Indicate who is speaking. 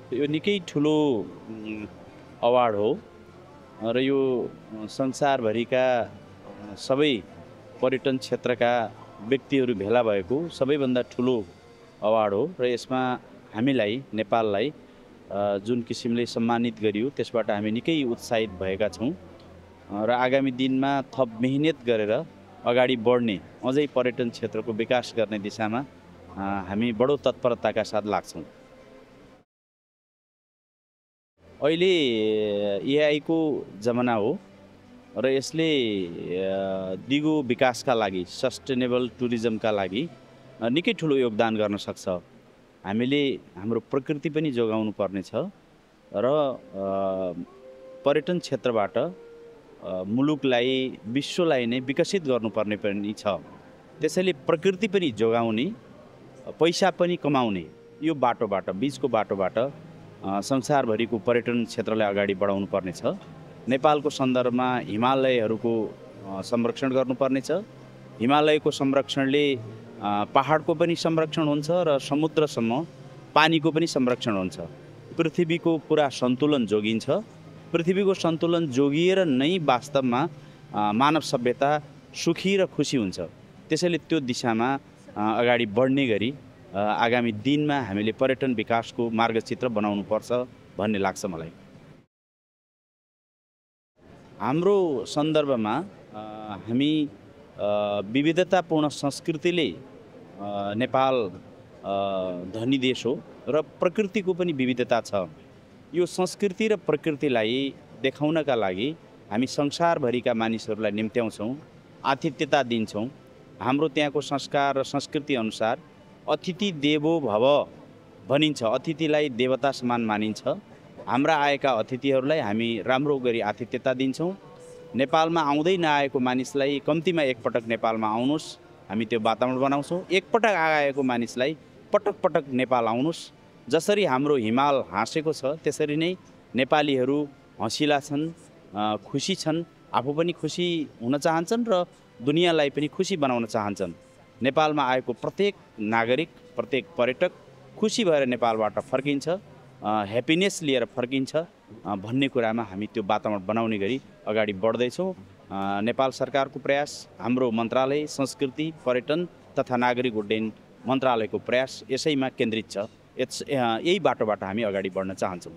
Speaker 1: यो निकै ठुलो अवार्ड हो र यो संसारभरिका सबै पर्यटन क्षेत्रका व्यक्तिहरू भेला भएको सबैभन्दा ठुलो अवार्ड हो र यसमा हामीलाई नेपाललाई जुन किसिमले सम्मानित गरियो त्यसबाट हामी निकै उत्साहित भएका छौँ र आगामी दिनमा थप मेहनत गरेर अगाडि बढ्ने अझै पर्यटन क्षेत्रको विकास गर्ने दिशामा हामी बडो तत्परताका साथ लाग्छौँ। अहिले एआई को जमाना हो र यसले दिगो विकासका लागि सस्टेनेबल टुरिज्मका लागि निकै ठुलो योगदान गर्न सक्छ। हामीले हाम्रो प्रकृति पनि जोगाउनु पर्नेछ र पर्यटन क्षेत्रबाट मुलुकलाई विश्वलाई नै विकसित गर्नुपर्ने पनि छ। त्यसैले प्रकृति पनि जोगाउने पैसा पनि कमाउने यो बाटोबाट बीचको बाटोबाट संसारभरिको पर्यटन क्षेत्रलाई अगाडि बढाउनु पर्नेछ। नेपालको सन्दर्भमा हिमालयहरूको संरक्षण गर्नुपर्नेछ। हिमालयको संरक्षणले पहाडको पनि संरक्षण हुन्छ र समुद्रसम्म पानीको पनि संरक्षण हुन्छ। पृथ्वीको पुरा सन्तुलन जोगिन्छ। पृथ्वीको सन्तुलन जोगिएर नै वास्तवमा मानव सभ्यता सुखी र खुसी हुन्छ। त्यसैले त्यो दिशामा अगाडि बढ्ने गरी आगामी दिनमा हामीले पर्यटन विकासको मार्गचित्र बनाउनुपर्छ भन्ने लाग्छ मलाई। हाम्रो सन्दर्भमा हामी विविधतापूर्ण संस्कृतिले नेपाल धनी देश हो र प्रकृतिको पनि विविधता छ। यो संस्कृति र प्रकृतिलाई देखाउनका लागि हामी संसारभरिका मानिसहरूलाई निम्त्याउँछौँ, आतिथ्यता दिन्छौँ। हाम्रो त्यहाँको संस्कार र संस्कृति अनुसार अतिथि देवो भव भनिन्छ। अतिथिलाई देवता समान मानिन्छ। हाम्रा आएका अतिथिहरूलाई हामी राम्रो गरी आतिथ्यता दिन्छौँ। नेपालमा आउँदै नआएको मानिसलाई कम्तीमा एकपटक नेपालमा आउनुहोस्, हामी त्यो वातावरण बनाउँछौँ। एकपटक आएको मानिसलाई पटक पटक नेपाल आउनुहोस्। जसरी हाम्रो हिमाल हाँसेको छ त्यसरी नै नेपालीहरू हँसिला छन्, खुसी छन्, आफू पनि खुसी हुन चाहन्छन् र दुनियाँलाई पनि खुसी बनाउन चाहन्छन्। नेपालमा आएको प्रत्येक नागरिक, प्रत्येक पर्यटक खुसी भएर नेपालबाट फर्किन्छ, ह्याप्पिनेस लिएर फर्किन्छ भन्ने कुरामा हामी त्यो वातावरण बनाउने गरी अगाडि बढ्दैछौँ। नेपाल सरकारको प्रयास, हाम्रो मन्त्रालय संस्कृति, पर्यटन तथा नागरिक उड्डयन मन्त्रालयको प्रयास यसैमा केन्द्रित छ। यही बाटोबाट हामी अगाडि बढ्न चाहन्छौँ।